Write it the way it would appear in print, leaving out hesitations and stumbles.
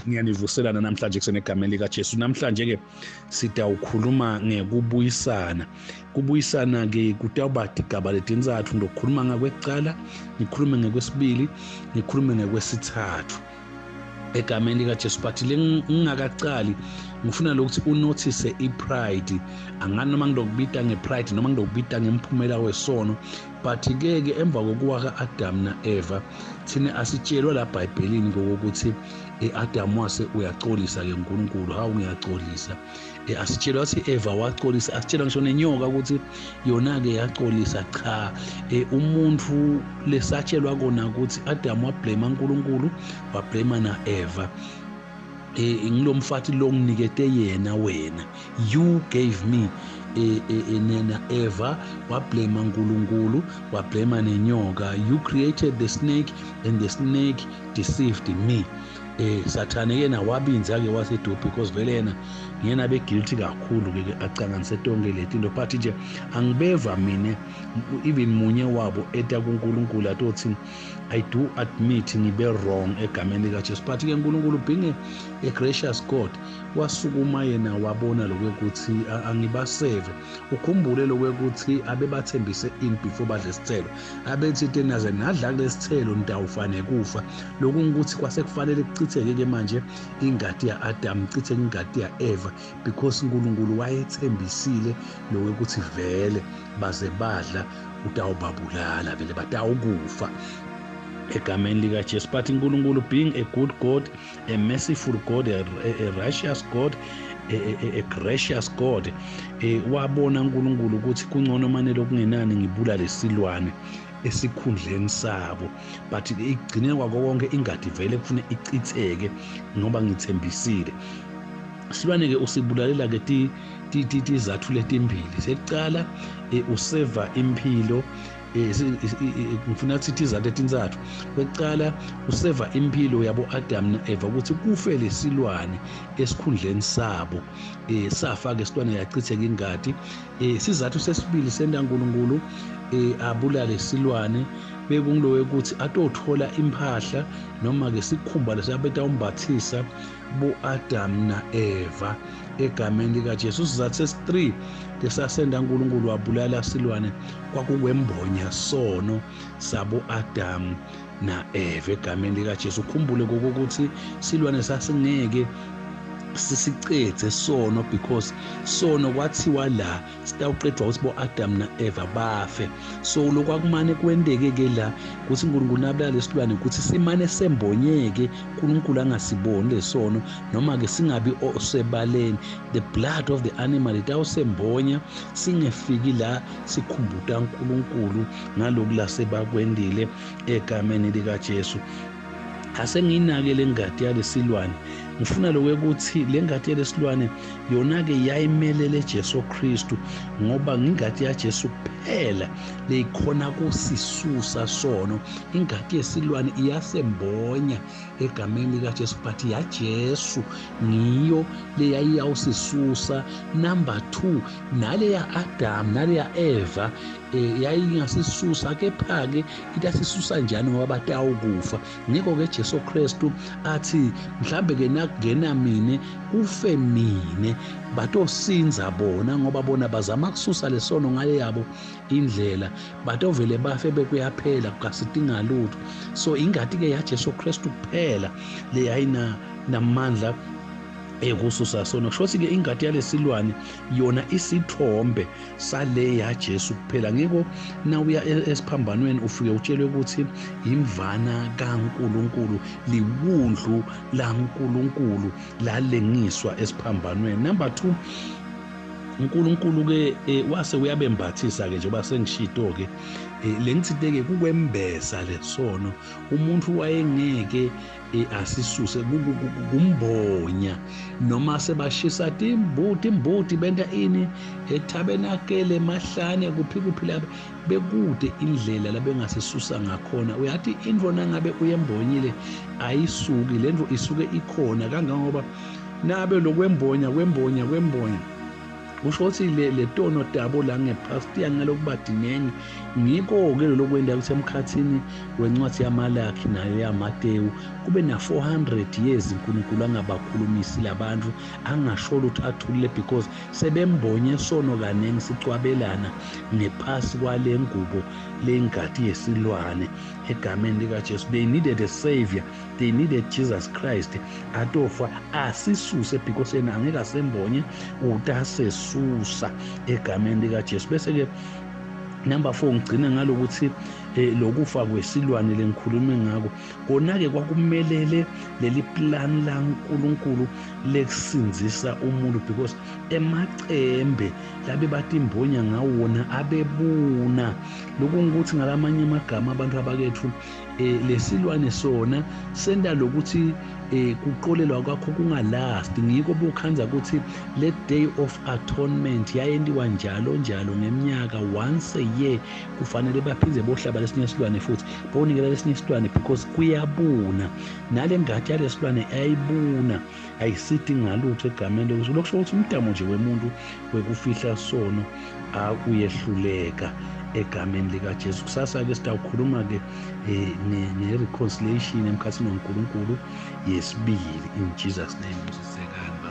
Ngiyanivuselana namhlanje kusenegameni likaJesu. Namhlanje ke sitawukhuluma ngekubuyisana. Kubuyisana ke kutawuba tigaba letintsatfu. Ngizokhuluma ngakwekucala, ngikhulume ngekwesibili, ngikhulume ngekwesithathu egameni likaJesu. But lengingakacali ngifuna lokuthi unothise ipride. Angani noma ngilokubita ngepride noma ngilokubita ngemphumela wesono, but ke ke emva kokuwa ka-Adam na-Eva, thina asitshelwa la Bhayibhelini ngokuthi Adam wase uyacolisa ke uNkulunkulu, hawu ngiyacolisa. Asitshelwa ukuthi Eva wacolisa, asitshelwa ngisho nenyoka ukuthi yona ke yacolisa. Cha, umuntu lesatshelwa kona ukuthi Adam wablame uNkulunkulu, wablame na-Eva. Ngilomfati lo nginikete yena wena, you gave me. Nena Eva wablame uNkulunkulu, wablame nenyoka, you created the snake and the snake deceived me. Sathane yena wabinza ke wasedu, because vele yena ngiyena be guilty kakhulu ke acanganise tonke letinto. But nje angibeva mina even munye wabo eta kuNkulunkulu atothi I do admit ngibe wrong egameni likaJesu. But ke uNkulunkulu being a gracious God, wasukuma yena wabona lokuthi angibaseve. Ukhumbule lokuthi abebathembise in before badle isithelo, abethi tenaze nadla kulesithelo nitawufane kufa. Lokungukuthi kwase kufanele kuchitheke ke manje ingati ya-Adam, kuchitheke ingati ya-Eva, because uNkulunkulu wayethembisile lokuthi vele baze badla utawubabulala, vele batawukufa egameni likaJesu. But uNkulunkulu being a good God, a merciful God, a righteous God, a gracious God, wabona uNkulunkulu ukuthi kungcono mane lokungenani ngibulale isilwane esikhundleni sabo, but igcine kwako konke ingadi vele kufune ichitheke ngoba ngithembisile. Silwane ke usibulalela ke tizathu letimbili. Sekucala, useva impilo. Ngifuna ukuthi izathu etintsathu. Kwekucala, useva impilo yabo Adam naEva ukuthi kufe lesilwane esikhundleni sabo. Safa ke silwane, yachitheka ingadi. Sizathu sesibili senta uNkulunkulu abulale silwane bekungulo ukuthi atothola impahla noma ke sikhumba lesabeta umbathisa bo Adam naEva egameni likaJesu. Sizathu sesi-3 lesasenda uNkulunkulu wabulala silwane kwakukwembonya sono sabo Adam naEva egameni likaJesu. Ukhumbule kokuthi silwane sasingeke sisicedze sono, because sono kwathiwa la sitawuqedwa ukuthi bo-Adam na-Eva bafe. So lokwakumane kwenteke ke la ukuthi uNkulunkulu nabulala lesilwane ukuthi simane sembonyeke, uNkulunkulu angasiboni lesono noma ke singabi sebaleni. The blood of the animal itawusembonya singefiki la sikhumbuta uNkulunkulu ngaloku la sebakwendile egameni likaJesu. Asengiyinake le ngadi yalesilwane. Ngifuna lokuthi le ngadi yalesilwane yona ke yayimelele Jesu Kristu, ngoba ngingadi yaJesu kuphela leyikhona kusisusa sono. Ingadi yesilwane iyasembonya egameni likaJesu, but yaJesu ngiyo leyayiyawusisusa. Number 2, nale ya Adam nale ya Eva yayingasisusa, kepha ke itasisusa njani ngoba batawukufa? Ngikho ke Jesu Kristu athi mhlambe ke nakungena mine kufe mine, batosinza bona, ngoba bona bazama kususa lesono ngale yabo indlela, batovele bafe bekuyaphela kukasidinga lutho. So ingati ke yaJesu Kristu kuphela leyayina namandla ekususa sono. Kusho ke ingati yalesilwane yona isithombe sale yaJesu kuphela. Ngiko nawuya esiphambanweni ufike utshelwe ukuthi imvana kaNkuluNkulu, liwundlu laNkuluNkulu lalengiswa esiphambanweni. Number 2, uNkulunkulu ke wase uyabembathisa ke njengoba sengishito ke lengithinte ke kukwembesa lesono. Umuntu wayengeke asisuse kumbonya noma sebashisa timbuti benta ini etabernakele emahlane kuphi kuphi lapha bekude indlela labengasisusa ngakhona. Uyathi intfo nangabe uyembonyile ayisuki lento, isuke ikhona kangangoba nabe lokwembonya kwembonya kwembonya. Kusho ukuthi le tono tabo la ngephasi tiyangalokuba dinengi Ngiko-ke lolokwenta ukuthi emkhathini wencwadi yaMalakhi nayo yaMatewu kube na-400 years uNkulunkulu angabakhulumisi labantu, angasho lutho, athulile, because sebembonye sono kaningi sicwabelana ngephasi kwale ngubo lengati yesilwane. Egameni likaJesu, they needed a savior, they needed Jesus Christ atofa asisuse, because yena angeke asembonye, utasesusa egameni likaJesu. Bese-ke number 4, ngigcina ngalokuthi lokufa kwesilwane lengikhulume ngako kona-ke kwakumelele leli plan laNkulunkulu lekusindzisa umuntu, because emacembe labe batimbonya ngawona abebuna. Lokungukuthi ngalamanye amagama, abantu abakethu, lesilwane sona senta lokuthi kuqolelwa kwakho kungalasti. Ngiko bukhandza ukuthi le Day of Atonement yayentiwa njalo njalo ngeminyaka, once a year kufanele baphindze bohlaba lesinye silwane futhi bonikela lesinye silwane, because kuyabuna nale ngati yalesilwane ayibuna, ayisithi ngalutho egameni lokuthi. Lokusho ukuthi umdamo nje wemuntu wekufihla sono uyehluleka egameni likaJesu. Kusasa-ke sitawukhuluma-ke nge-reconciliation emkhathini waNkulunkulu yesibili. In Jesus' name, sisekani.